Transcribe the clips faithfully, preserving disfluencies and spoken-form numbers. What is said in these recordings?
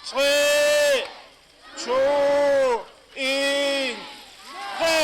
Tre, to, en, go!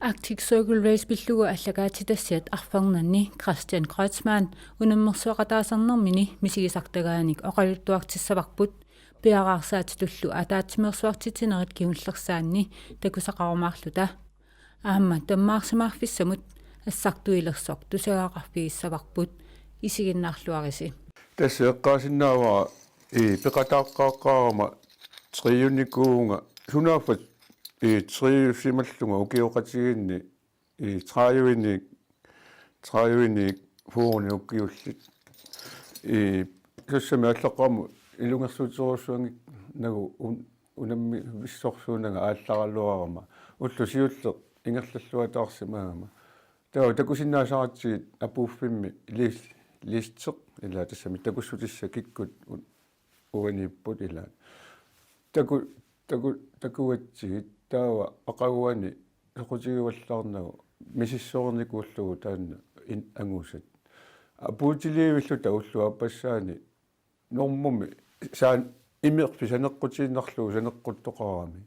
Arctic Circle Race pillugu allakaatitassiat arfernanni Christian Kreutzmann unammersueqataasarnermini misigisartagaanik oqaluttuartissavarput, piareersaatitullu ataatsimeersuartitsinerit kingullersaanni takusaqarumaarluta. Aamma tammaarsimaarfissamut assartuilersoq tusagaqarfigissavarput, isiginnaarluarisi. Tassa eqqaasinnaavara, ii, peqataaqqaaqqaarama triunikuuvunga, sunaaffa, ii, triusimallunga ukioqatigiinni, ii, tredivenik, tredivenik fyrrenik ukiullit. Ii, tassami aallaqqaammut ilungersuuterujussuanngikkaluarlugu un-, unammivissorsuunanga aallaraluarama. Ulloq siulleq ingerlalluataarsimagama. Taava takusinnaasaratsigit apuuffimmi lis-, listeq, ila tassami takussutissat kikkut u-, uaniipput ila. Taku-, taku-, takugatsigit taava aqaguani soqutigivallaarnagu misissorinikuullugu taanna in-, angusat. Apuutiliivilluta ulloq aappassaani normumi saan imerfik saneqqutiinnarlugu saneqquttoqarami.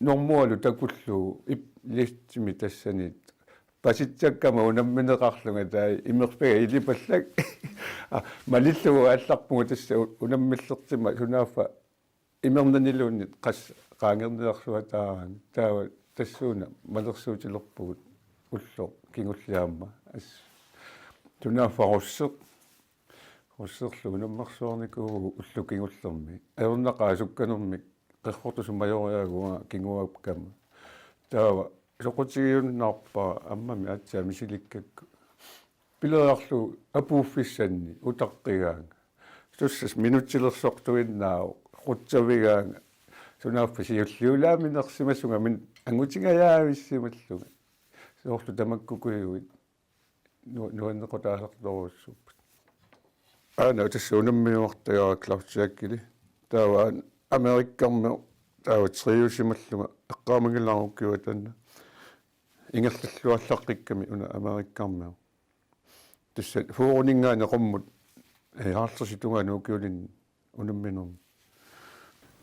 Normualu takullugu ip-, listimi tassani pasitsakkama unammineqarlunga taava imerfiga ilipallak. Aa, malillugu aallarpunga tassa u-, unammillertima sunaaffa imernaniluunniit qas-, qaangerniarsuataarami. Taava tassuuna malersuutilerpugut ulloq kingulliamma. As-, sunaaffa russeq. Russerlu unammersuarnikuuvugut ulloq kingullermi. Ajornaqaaq sukkanermik qerrortusoq majoriagut uanga kinguaakkama. Taava soqutigiunnaarpara aammami aatsaat misilikkakku. Pileriarlugu apuuffissanni utaqqigaanga. Tussas minutsilersortuinnaavoq, qutsavigaanga. Sunaaffa siulliulaaminersimasunga min angutingajaavissimallunga. Soorlu tamakkukujuit nu-, nuannequtaasartorujussuupput. Aana tassa unammiuartagara Claus Jackili. Taava aana Amerikkarmiu, taava triusimallunga, eqqaamanngilara ukioq taanna. Ingerlalluallaqqikkami una Amerikkarmiu. Tassa fyrreninngaanniit qummut, eh, halvtredsit tungaanut ukiulinni unamminermi.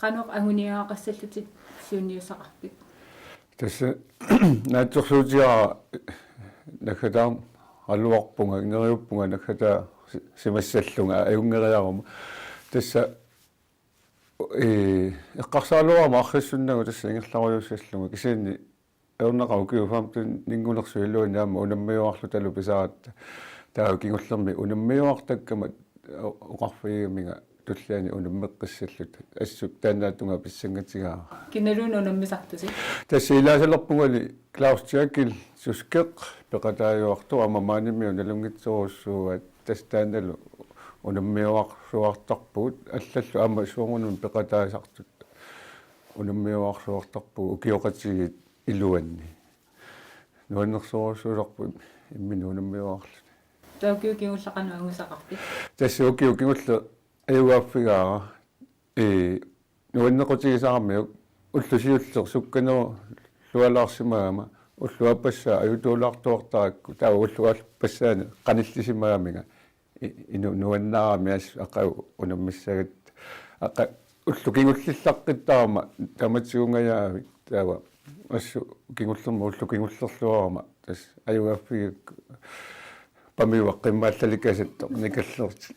Qanoq anguniagaqassallutit siunniussaqarpit? Tassa naatsorsuutigaara naggataaraluarpunga, ingeriuppunga naggataa si-, simassallunga, ajunngeriaruma. Tassa, ii, eqqarsaraluarama arriissunnagu tassa ingerlarujuussallunga, kisianni ajornaqaaq ukiut femteninngunersup iluani aamma unammiuarlutalu pisaratta. Taava kingullermi unammiuartakkama o-, oqarfigigaminga tulliani unammeqqissalluta. Assut taannaattunga pissangatigaara. Kinaluunniit unammisartusi? Tassa ilaasalerpungali Claus Jackil Suskeq peqataajuartoq aamma maanimi unalunngitsorujussuuaat, tassa taannalu unammiuarsuartarpugut allallu aamma soorunami peqataasartut unammiuarsuartarpugut ukioqatigiit iluanni. Nuannersorujussuusarput imminut unammiuarluni. Taava ukiut kingulleq qanoq angusaqarpit? Tassa ukiut kingulleq ajugaaffigaara, ee, nuannequtigisaramiuk ulloq siulleq sukkaneruallaarsimagama, ulloq aappassaa ajutuulaartuartarakku, taava ulloq aappassaani qanillisimagaminga. I-, inu-, nuannaarami assut aqagu unammissagatta. Aqagu ulloq kingullillaqqittarama tamatigungajaavik, taava assut kingullermi ulloq kingullerluarama tassa ajugaaffigaakku pamiuaq qimmaallalikasattoq nikallertik.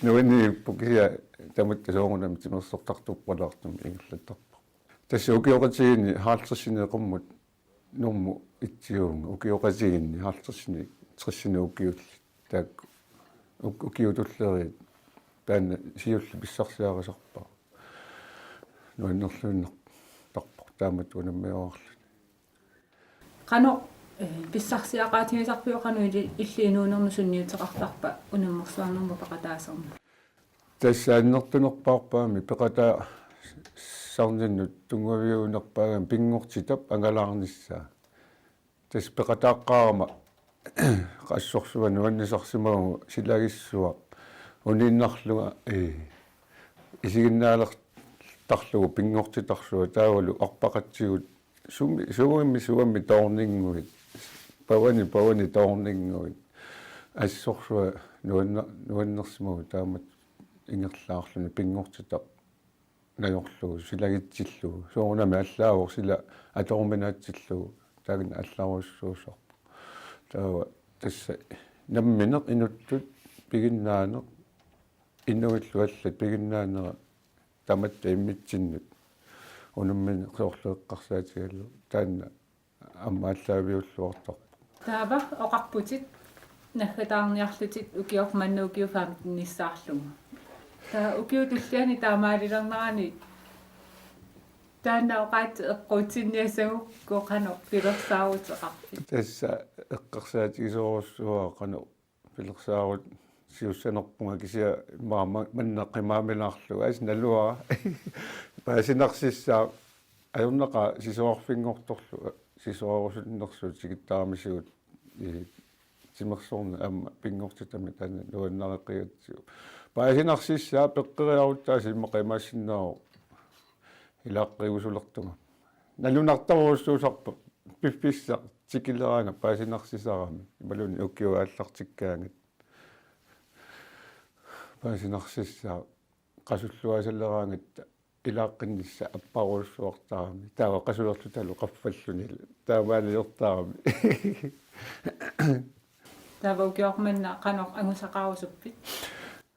Nuanniippoq kisianni tamatta soorunami timersortartorpalaartumik ingerlattarpoq. Tassa ukioqatigiinni halvtredsinik qummut normu itsivunga, ukioqatigiinni halvtredsinik, tressinik ukiullit. Taakku uk-, ukiut tulleriit taanna siulleq pissarsiarisarpara. Nuannerluinnartarpoq taamatut unammiuarluni. Qanoq Pissarsiaqaatigisarpiuk qanoq illit inuunernut sunniuteqartarpa unammersuarnermut peqataasannik? Tassa annertunerpaarpaami peqataasarninnut tunngaviunerpaagami pinngortitap angalaarnissaa. Tassa peqataaqqaarama assorsuaq nuannisarsimavugut silagissuaq uniinnarlunga, ee, isiginnaalertarlugu pinngortitarsuaq taavalu arpaqatigut sumi-, sumimmi sumimmi toorninnguit, pavani pavani toorninnguit, assorsuaq nuanna-, nuannersimavugut taamatut ingerlaarluni pinngortitaq najorlugu silagitsillugu. Soorunami allaavoq sila atoruminaatsillugu, taanna allarujussuusarpoq. Taava tassa nammineq inuttut piginnaaneq, inuillu allat piginnaanera tamatta immitsinnut unammineq soorlu eqqarsaatigalugu, taanna aamma aallaaviulluartarpoq. Taava oqarputit naggataarniarlutit ukioq manna ukiut femten-issaarlugu. Taava ukiut tulliani taamaalilernerani taanna oqaatsit eqquutsinniassagukku qanoq pilersaaruteqarpit? Tassa eqqarsaatigisorujussuuara qanoq pilersaarusiussanerpunga, kisianni immaqa ma-, manna qimaamilaarlugu, aasiit naluara. Paasinarsissaaq ajornaqaaq sisorarfinngortorlu, sisorarusunnersuutigittaramisigit, ee, timersorneq aamma pinngortitami taanna nuannareqigatsigu. Paasinarsissaaq peqqeriaruttaasiit immaqa imaassinnaavoq ilaaqqigusulertunga. Nalunartorujussuusarpoq piffissaq tikileraangat paasinarsisarami imaluunniit ukiut aallartikkaangat. Paasinarsissaaq qasulluaasaleraangatta ilaaqqinnissaa apparujussuartarami. Taava qasulerlutalu qaffallunilu taamaaliortarami. Taava ukioq manna qanoq angusaqarusuppit?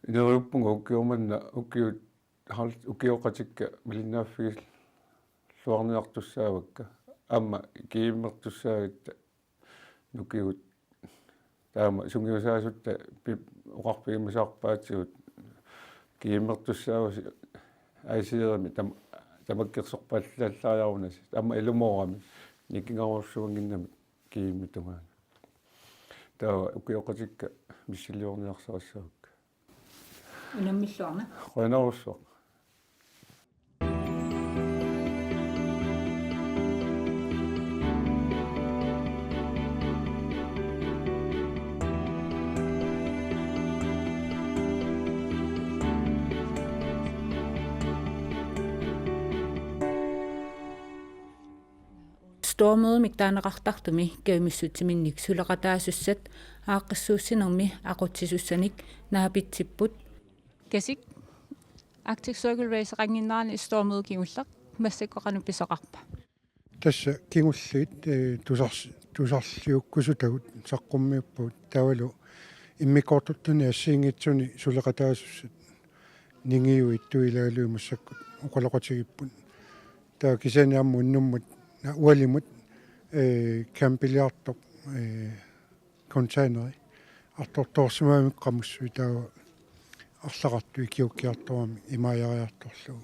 Ineriuppunga ukioq manna ukiut hal-, ukioqatikka malinnaaffigilluarniartussaavakka. Aamma GM-ertussaagatta nukigut. Taama sungiusaasutta pi-, oqarfigiumasaarpaatigut GM-ertussaavusi Aasiirimmi tam-, tamakkersorpallallaariarunasi. Aamma ilumoorami nikingarujussuannginnami GM-ip tungaanut. Taava ukioqatikka missiliorniarsarissaavakka. Unammilluarna. Qujanarsuaq. Stormødemik taaneqartartumi kajumissutsiminnik suleqataasussat aaqqissuussinermi aqutsisussanik naapitsipput. Kasik, Arctic Circle Race-eqannginnerani Stormøde kingulleq massakkut qanoq pisoqarpa? Tassa kingulliit, ee, tusars-, tusarliukkusutagut saqqummiuppagut taavalu immikkoortortani assigiinngitsuni suleqataasussat ningiuittut ilaaluit massakkut oqaloqatigiipput. Taava kisianni aamma unnummut, na, ualimut, ee, campiliartoq, ee, containeri artortoorsimagamikkit qamussui taava arlaqartoq ikiuukkiartoramik imaajariartorlugu.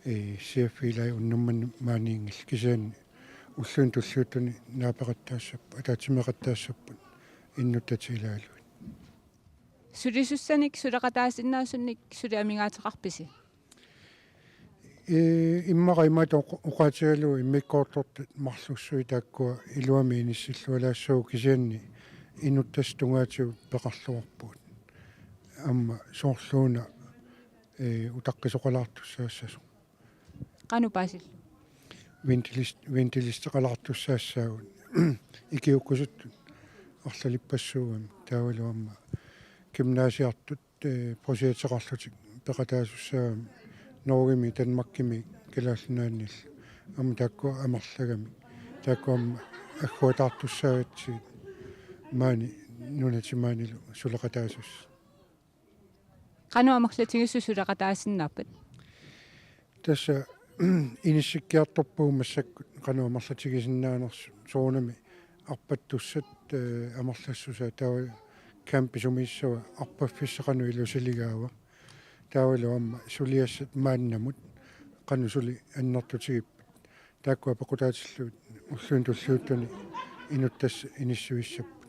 Ee, C F-i ilai unnummanna maaniinngillat kisianni ulluni tulliuttuni naapeqattaassapput, ataatsimeeqattaassapput innuttatik ilaaluit. Sulisussanik suleqataasinnaasunik suli amigaateqarpisi? Ee, immaqa imatut oq-, oqaatigalugu immikkoortortat marlussui taakkua iluamik inissillualaassagut kisianni inuttatik tungaatigut peqarluarpugut. Aamma soorluuna, ee, utaqqisoqalaartussaassasoq. Qanoq paasillugu? Ventilist-, ventilisteqalaartussaassaagut. Ikiuukkusuttut arlalippassuugamik taavalu aamma gymnasiartut, ee, projekteqarlutik peqataasussaagami Norgemi, Danmarkimi, Kalaallit Nunaannillu. Aamma taakku amerlagamik. Taakku aamma agguataartussaagatsigit maani nunatigut maanilu suleqataasussat. Qanoq amerlatigisut suleqataasinnaapput? Tassa inissikkiartorpagut massakkut qanoq amerlatigisinnaanersut, soorunami arpattussat, ee, amerlassusaat taava campi sumiissava arpaffissaq qanoq ilusiligaava. Taavalu aamma suliassat maannamut qanoq suli annertutigipput. Taakkua pequtaatillugit ulluni tulliuttuni inuttas inissuissapput.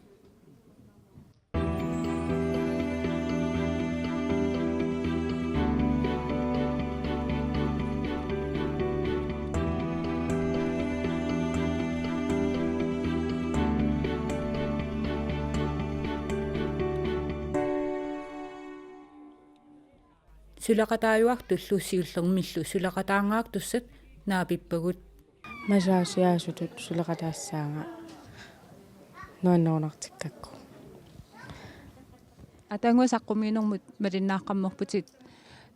Suleqataajuartullu siullermillu suleqataangaartussat naapippagut. Masaasiaasutut suleqataassaanga nuannerunartikkakku. Ataannguaq saqqummiinermut malinnaaqqammerputit,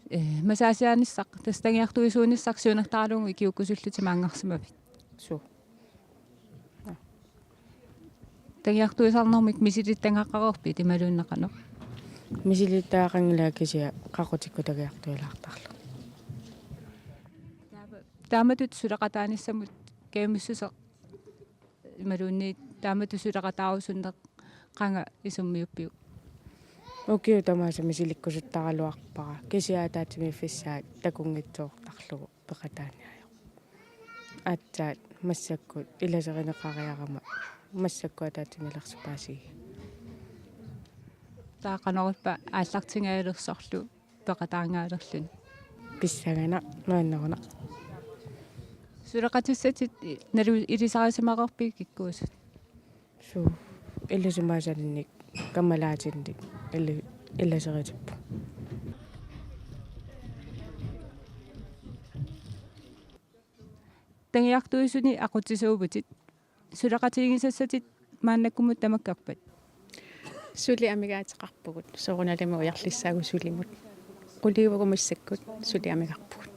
eh, masaasiaanissaq, tassa tagiartuisuunissaq siunertaralugu ikiuukkusullutit maanngarsimavit? Suu. Tagiartuisarnermik misilittagaqareerpit imaluunniit qanoq? Misilittagaqanngilanga kisianni qaqutikkut tagiartuilaartarlugu. Taamatut suleqataanissamut kajumissuseq imaluunniit taamatut suleqataarusunneq qanga isummiuppiuk? Ukiut tamaasa misilikkusuttaraluarpara kisianni ataatsimiiffissaat takunngitsisoortarlugu peqataaniajoq. Aatsaat massakkut ilaserineqariarama massakkut ataatsimiilersut paasigiga. Taava qanorippa aallartingajalersorlu peqataangaalerluni? Pissanganaq, nuannerunaq. Suleqatissatit nalu ilisarisimareerpigit kikkuusut? Suu, ilisimaasannik kammalaatinnik ili-, ilaseritipput. Tagiartuisuni aqutsisuuvutit. Suleqatigisatit maannakkumut tamakkerpat? Suli amigaateqarpugut, soorunalimi ujarlissaagut sulimut. Quliuvugut massakkut suli amigarpugut.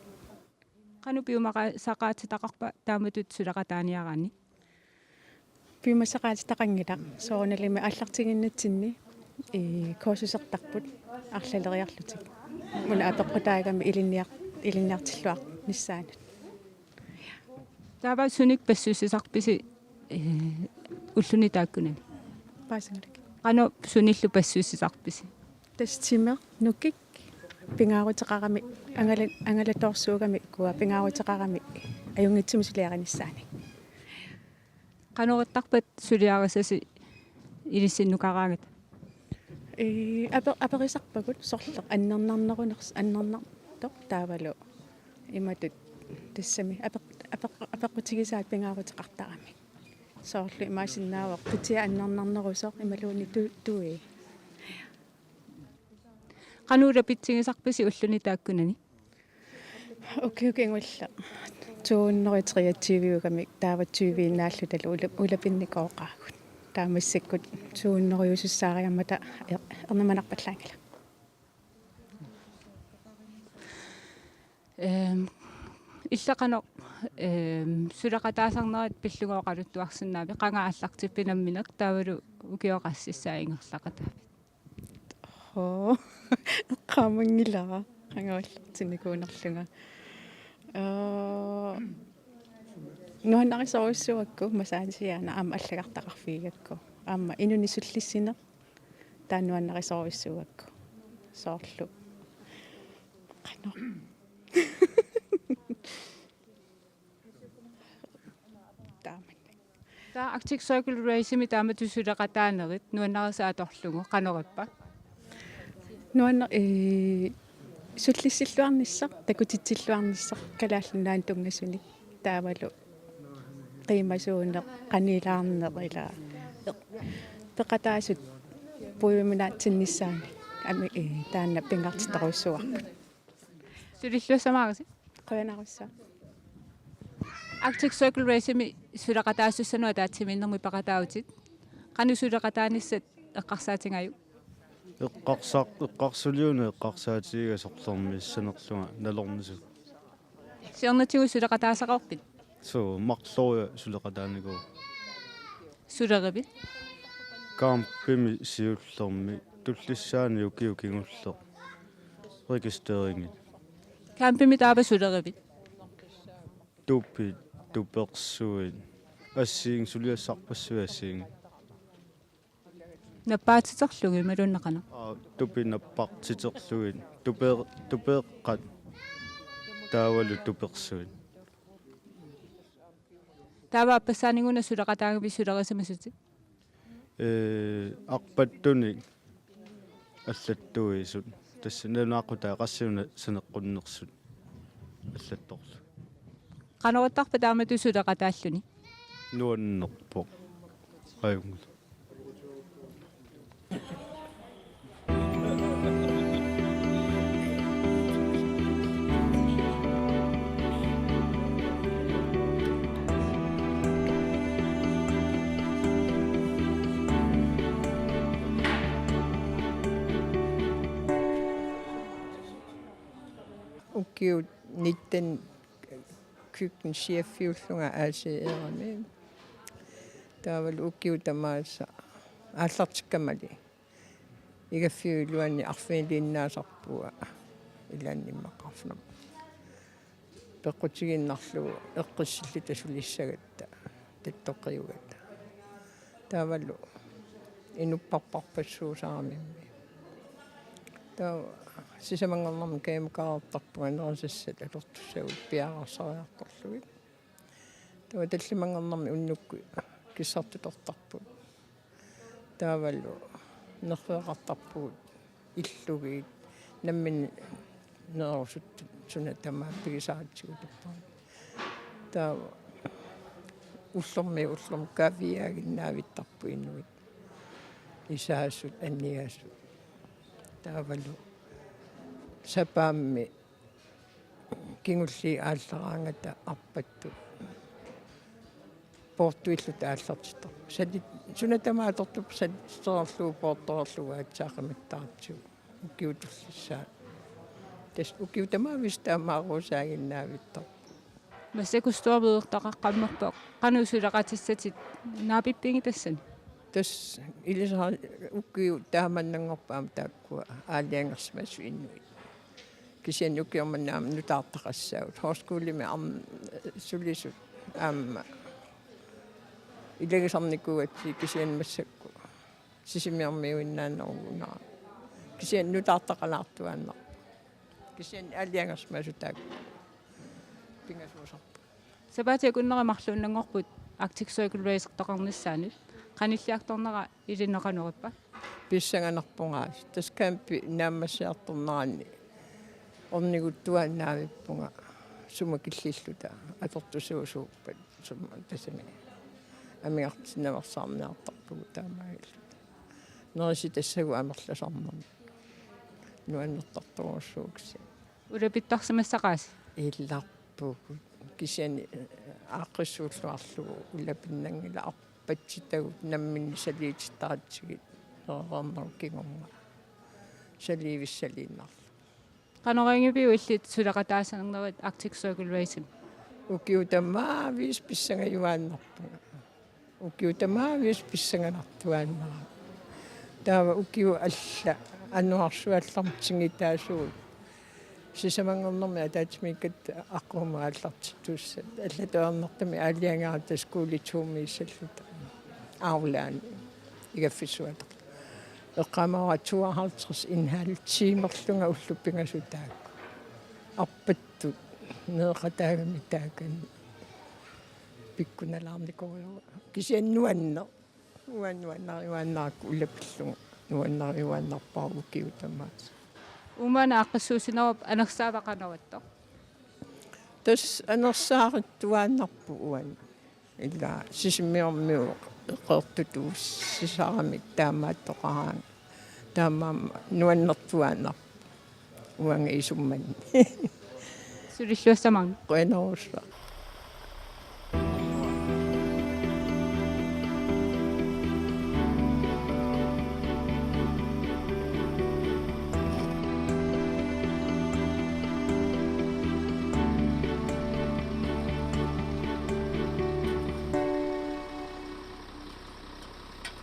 Qanoq piumasaqaatitaqarpa taamatut suleqataaniaraanni? Piumasaqaatitaqanngilaq, soorunalimi aallartinnginnatsinni, ee, kursusertarput arlaleriarlutik. Una apeqqutaagami ilinniar-, ilinniartilluarnissaanut. Taava sunik passussisarpisi, eh, ulluni taakkunani? Paasangalak. Qanoq sunillu passussisarpisi? Tassa timeq nukik pingaaruteqarami angala-, angalatoorsuugami ukua pingaaruteqarami ajunngitsumik suliarinissaannik. Qanorittarpat suliarisasi ilissinnukaraangata? Ee, ape-, aperisarpagut sorleq annernarneruners-, annernartoq taavalu imatut tassami apeq-, apeq-, apeqqutigisaat pingaaruteqartaramik. Soorlu imaassinnaavoq qitia annernarnerusoq imaluunniit tu-, tui. Qanoq ulapitsigisarpisi ulluni taakkunani? Ukiut kingulleq to hundrede treogtyve-ugamik taava tyve-innaallutalu ula-, ulapinnikooqaagut. Taava massakkut to hundrede-usussaariarmata er-, ernumanarpallaanngilaq. Ehm, ila qanoq, ehm, suleqataasarnerit pillugu oqaluttuarsinnaavit, qanga aallartippit nammineq taavalu ukioqassissaa ingerlaqataavit? Hoo, eqqaamanngilara, qanga aallartinnikuunerlunga. Aa, nuannarisorujussuuakku masaasiaana aamma allagartaqarfigigakku. Aamma inunnik sullissineq taanna nuannarisorujussuuakku. Soorlu. Qanoq. Taamannak. Taava Arctic Circle Race-imi taamatut suleqataanerit nuannarisat atorlugu qanorippa? Nuanna-, ee, sullissilluarnissaq, takutitsilluarnissaq Kalaallit Nunaannut tunngasunik. Taavalu qiimasuuneq, qanilaarneq ila. Peqataasut puiuminaatsinnissaannik. Ami, ee, taanna pingaartittorujussuuarput. Sulilluassamaarisi. Qujanarsuaq. Arctic Circle Race-imi suleqataasussanut ataatsimiinnermi peqataavutit. Qanoq suleqataanissat eqqarsaatigaajuk? Eqqarsaaq-, eqqarsuliuna eqqarsaatigiga sorlermi issanerlunga nalornisut. Siornatigut suleqataasaqarpit? Suu, marloriarlunga suleqataanikuuvunga. Sulerivit? Campimi siullermi tullissaani ukiut kingulleq registreringi. Campimi taava sulerivit? Tupit, tupersuit, assigiinngitsut, suliassarpassuit assigiinngitsut. Nappaatiterlugit imaluunniit qanoq? Aa, tupit nappaatiterlugit, tupe-, tupeeqqat taavalu tupersuit. Taava appassaaninnguaq suleqataagami sulerissimasutit? Ee, arpattunik allattuisut. Tassa nalunaaqutaq qassiuna saneqqunnersut allattorlu. Qanoq ittarpa taamatut suleqataalluni? Nuannerpoq. Ajunngilaq. Ukiut nitten køkkenchefiullunga A C R-imi. Taavalu ukiut tamaasa aallartikkamali. Igaffiup iluani arfiniliinnaasarpunga ilaanni immaqarfuna. Peqqutigiinnarlugu eqqissilluta sulissagatta, tattoqqiugata. Taavalu inupparparpassuusaramimmi. Taava sisamanngornermi kajumakaareertarpunga nerisassat atortussaguit piareersariartorlugit. Taava tallimanngornermi unnukkut kissartutortarput. Taavalu nerveqartarpugut illugit nammineq nererusuttut suna tamaat pigisaratsigu tappavani. Taava ullormiit ullormut kaaviiaaginnaavittarput inuit. Isaasut, aniasut. Taavalu sapaammi kingulliit aallaraangata arpattut poortuilluta aallartittarput. Sali-, suna tamaat atortup saliterlugu poortoorlugu aatsaat qimattaartigu. Ukiut tullissaat. Tassa ukiut tamaavisa taamaaruusaaginnaavittarput. Massakkut stuameertaqaqqammerpoq. Qanoq suleqatissatit naapippigigassani? Tassa ilisari ukiut taamannanngorput aamma taakkua aalajangersimasut inuit. Kisianni ukiormanna aamma nutaartaqassaagut. Højskolimi aamma sulisut aamma ilagisarnikuugatsigit kisianni massakkut Sisimiormiuinnaannerugunarami. Kisianni nutaartaqalaartuaannarpoq. Kisianni aalajangersimasut taakku pingasuusarput. Sapaatip akunnera marluinnanngorput Arctic Circle Racertoqarnissaanut. Qanilliartornera ilinnut qanoq ippa? Pissanganarpoq aasiit. Tassa campi naammassiartornerani orniguttuaannavippunga sumut killilluta atortusuusuuppat sumut tassani amigartinnaveersaarniartarpugut taamaalilluta. Nerisitassavut amerlasarnermik. Nuannertartorujussuuvoq kisianni. Ulapittarsimassaqaasi? Illarpugut. Kisianni aaqqissuulluarlugu ulapinnanngilaq arpatsitagut namminneq saliititaratsigit nerereernerup kingorna. Saliivissaliinnarlugu. Qanoq-iniippiuk illit suleqataasannerit Arctic Circle Race-imi? Ukiut tamaavisa pissangajuaannarpunga. Ukiut tamaavisa pissanganartuaannarami. Taava ukiut alla januaarsuallarmut tigutaasugut. Sisamanngornermi ataatsimiikkatta aqqummut aallartittussat. Allatut ajornartumik aalajangerata Skole to-miissalluta. Aulaani. Igaffissuata. Eqqaamavara tooghalvtreds en halv timerlunga ullut pingasut taakku. Arpattut nereqataagami taakani. Pikkunalaarnikuuara. Kisianni nuanneq. Uanga nuannariuaannarakkit ulapillunga. Nuannariuaannarpara ukiut tamaasa. Uumaana aaqqissuussinerup anersaava qanoq ittoq? Tassa anersaarittuaannarpoq uanga. Ila Sisimiormiut eqeertutuussisaramik taamaattoqaraangat. Taamaammat nuannertuaannarpoq uanga isummanni. Sulilluassamaarnik. Qujanarsuaq.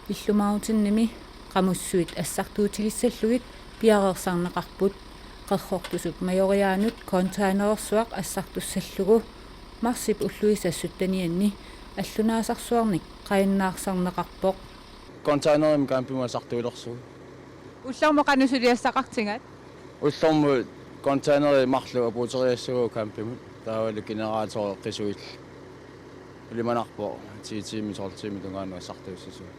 Illumaarutinnimi qamussuit assartuutigissallugit piareersarneqarput. Qerrortusup Majoriaanut containerersuaq assartussallugu marsip ulluisa syttenianni allunaasarsuarnik qajannaarneqarpoq. Containerimik campimut assartuulersugut. Ullormut qanoq suliassaqartigaat? Ullormut containerit marluk apuuteriassaguakka campimut. Taavalu generatori qisuillu. Ilimanarpoq ti tiimit, tolv tiimit tungaanut assartuussisut.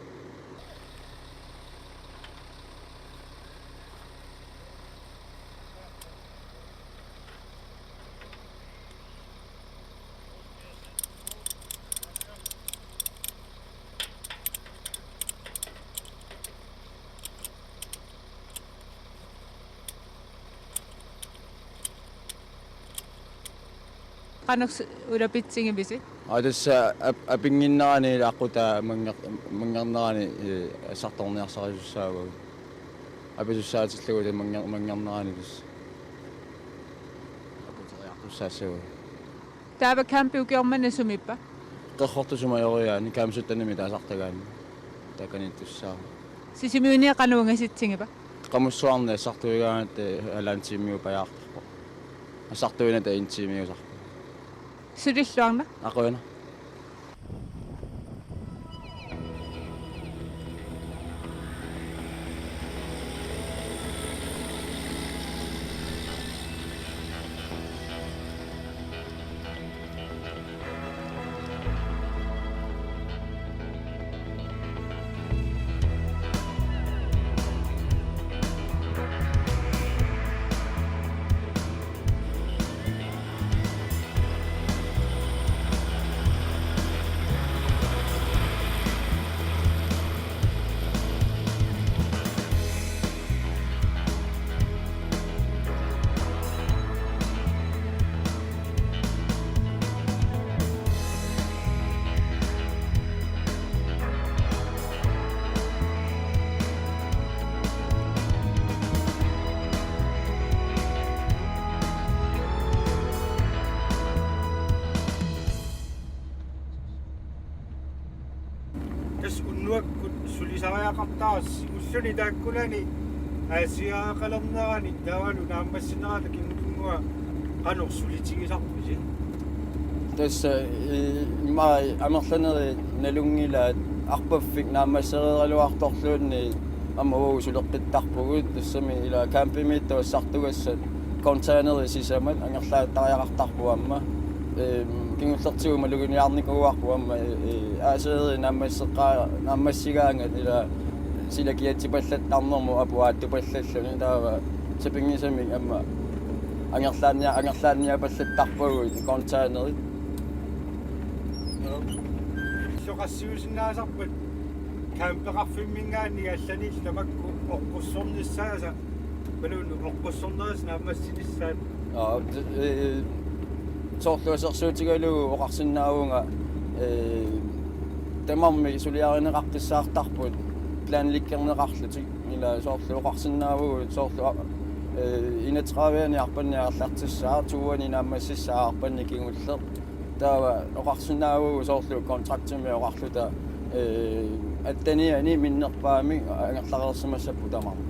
Qanoq s-, ulapitsigivisi? Aa, tassa ap-, apinnginnerani ilaa aqqutaa manngeq-, manngernerani, ee, assartorniarsarisussaavagut. Apisussaatillugu tassa mannge-, manngernerani tassa aquteriartussaassavagut. Taava campi ukiormanna sumippa? Qerrortusup Majoriaani, Camp syttenimi taasartagaanni. Taakaniittussaavoq. Sisimiuni qanoq ungasitsigiva? Qamussuarni assartuigaangatta halvanden tiimiupajaartarpoq. Assartuinata en tiimiusarpoq. Sulilluarna? Aa, qujanaq. Tassa unnuakkut sulisariaqartarsi ulluni taakkunani aasiaqalernerani taavalu naammassinerata kingulinnguaq qanoq sulitigisarpisi? Tassa, ee, immaqa amerlanerit nalunngilaat arpaffik naammassereeraluartorluunniit aamma uagut suleqqittarpugut, tassami ilaa campimiittut assartugassat containerit sisamat angerlaattariaqartarput aamma. Ehm, kingullertigut maluginiarnikuuarput aamma, ee, ee, aasiit naammasseqqa-, naammassigaangat ilaa sila kiatsipallattarnermut aput aattupallalluni taava sapinngisamik aamma angerlaannia-, angerlaanniapallattarpagut containerit. Illoqarfiusinnaasarpat campeqarfimminngaanniit allanillu tamakku oqqussornissaasa, imaluunniit oqqussornerisa naammassinissaat? Aa, ee, soorlu assersuutigalugu oqarsinnaavunga, ee, tamarmik suliarineqaqqissaartarput planlæggerneqarlutik. Ilaa soorlu oqarsinnaavugut, soorlu, ee, enogtredive-ani arpanneq aallartissaaq, to-ani naammassissaaq arpanneq kingulleq. Taava oqarsinnaavugut soorlu kontraktimik oqarluta, ee, atteniani minnerpaamik angerlareersimassapput tamarmik.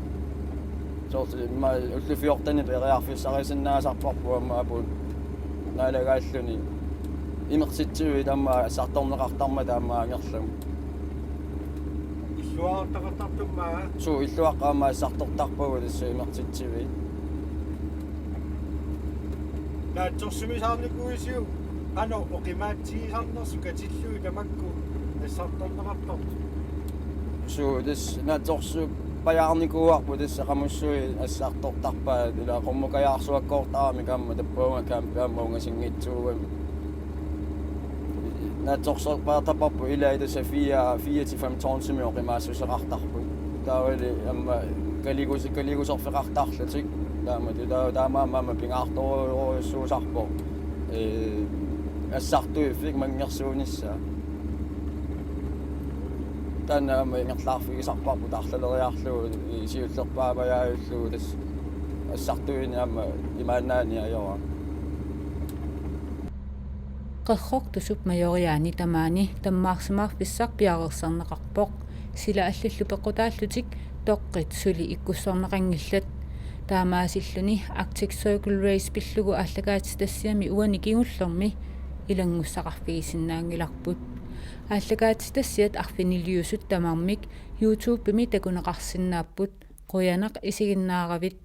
Soorlu immaqa ullut fjortenit periarfissarisinnaasarparput aamma aput naalagaalluni imertitsiviit aamma assartorneqartarmata aamma angerlamut. Illuartaqartartummaa? Suu, illuaqqat aamma assartortarpagut tassa imertitsiviit. Naatsorsuisaarnikuuisiuk qanoq oqimaatsigisarnersut katillugit tamakku assartorneqartartut? Suu, tassa naatsorsupajaarnikuuarput tassa qamussuit assartortarpaat ilaa qummukajaarsuakkoortaramik aamma tappavunga campi aamma ungasinngitsuugami. Naatsorsorpaartarparput ilai tassa fire, fire til fem tonsimik oqimaassuseqartarput. Taavali aamma kaligus-, kaliguserfeqartarlutik. Taamatut taa-, taamaammat aamma pingaartorujussuusarpoq, ee, assartuiffik manngersuunissaa. Taanna aamma ingerlaarfigisarparput arlaleriarlugu, ee, siullerpaamajaavillugu tassa assartuineq aamma imaannaanngilaq. Qerrortusup Majoriaani tamaani tammaarsimaarfissaq piareersarneqarpoq. Sila allallu peqqutaallutik toqqit suli ikkussorneqanngillat. Taamaasilluni Arctic Circle Race pillugu aallakaatitassiami uani kingullermi ilanngussaqarfigisinnaanngilarput. Aallakaatitassiat arfiniliusut tamarmik YouTube-imi takuneqarsinnaapput. Qujanaq isiginnaaravit.